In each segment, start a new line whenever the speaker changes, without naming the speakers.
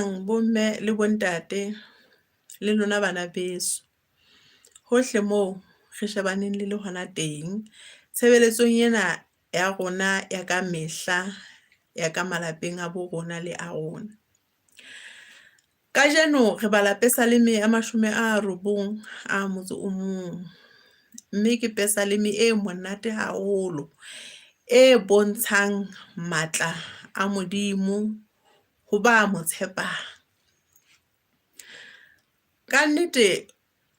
Bomme le bontate le lona bana beso, hohle moo re shebaneng le le hona teng. Tshebeletsong ena ya rona ya ka mehla ya ka malapeng a bo rona le a rona. Kajeno re bala Pesaleme ya 91, mme ke pesaleme e monate haholo e bontshang matla a Modimo ho ba mo tshepang. Ka nnete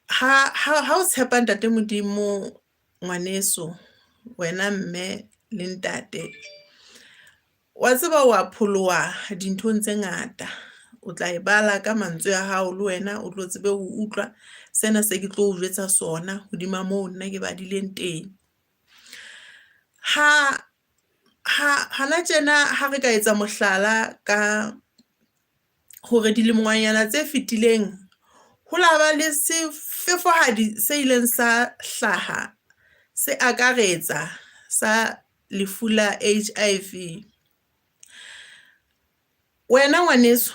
ha o tshepa ntate Modimo ngwaneso, wena mme le ntate wa tseba wa pholoha dinthong tse ngata. O tla e bala ka mantswe a hao, le wena o tlo tsebe ho utlwa sena se ke tlo o jwetsa sona hodima moo nna ke badileng teng. Ha hana tjena ha re ka etsa mohlala ka hore dilemongnyana tse fitileng ho la ba le sefofohadi se ileng sa hlaha se akaretsa sa lefu la HIV. Wena ngwaneso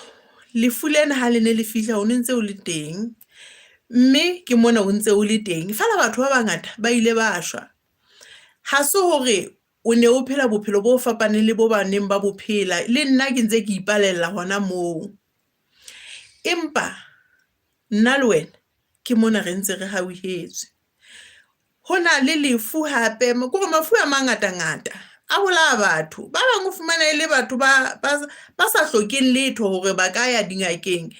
lefu lena ha le ne le fihla o no ntse o le teng, mme ke mona o ntse o le teng feela batho ba bangata ba ile ba shwa. Ha se hore o ne o phela bophelo bo fapaneng le bo ba neng ba bo phela, le nna ke ntse ke ipalella hona moo. Empa nna le wena ke mona re ntse re hauhetswe. Ho na le lefu hape ke hore mafu a mangatangata a bolaya batho. Ba bang o fumana e le batho ba sa hlokeng letho hore ba ka ya dingakeng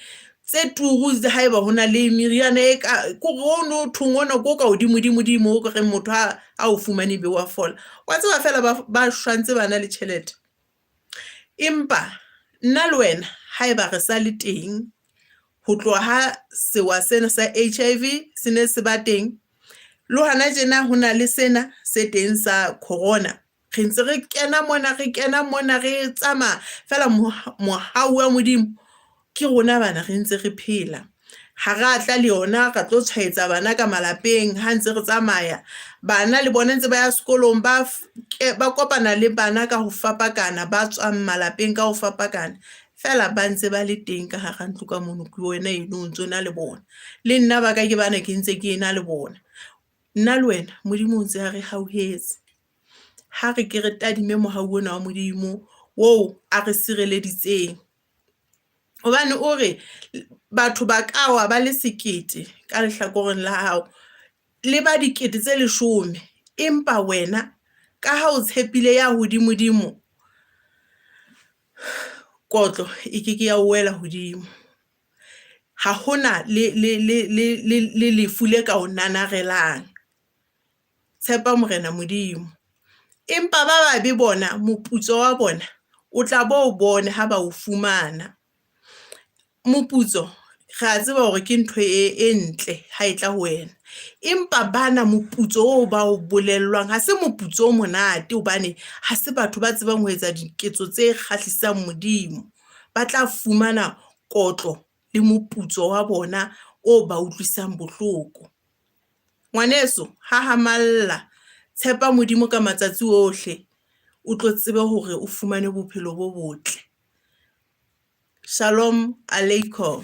tse turu haeba ho na le meriana e ka kore ono thong ona ko ka hodimo dimo dimo o ka reng motho a o fumane ebe wa fola. Wa tseba feela ba shwa ntse ba na le tjhelete. Empa nna le wena haeba re sa le teng ho tloha ha sewa sena sa HIV se ne se ba teng, le hona tjena ho na le sena se teng sa corona. Re ntse re kena mona, re kena mona, re tsamaya feela mohau wa Modimo ke rona bana re ntse re phela. Ha ra tla le yona ra tlo tshwaetsa bana ka malapeng ha ntse re tsamaya. Bana le bona ntse ba ya sekolong ba ba kopana le bana ka ho fapakana, ba tswang malapeng ka ho fapakana. Feela ba ntse ba le teng ka hara ntlo ka mono, ke wena eno o ntso na le bona. Le nna ba ka ke bana ke ntse ke na le bona. Nna le wena Modimo o ntse a re hauhetse. Ha re ke re tadime mohau ona wa Modimo oo a re sireleditseng. Hobane o re batho ba ka wa ba le sekete ka lehlakoreng la hao, le ba dikete tse leshome, empa wena ka ha o tshepile ya hodimodimo, kotlo e ke ke ya o wela hodimo. Ha hona le lefu le ka o nanarelang. Tshepa Morena Modimo. Empa ba babe bona moputso wa bona o tla bo o bone ha ba o fumana. Moputso re a tseba hore ke ntho e ntle ha e tla ho wena, empa bana moputso oo ba o bolellwang ha se moputso o monate hobane ha se batho ba tsebang ho etsa diketso tse kgahlisang Modimo. Ba tla fumana kotlo le moputso wa bona o ba utlwisang bohloko. Ngwaneso hahamalla, tshepa Modimo ka matsatsi ohle o tlo tsebe hore o fumane bophelo bo botle. Shalom Aleikum.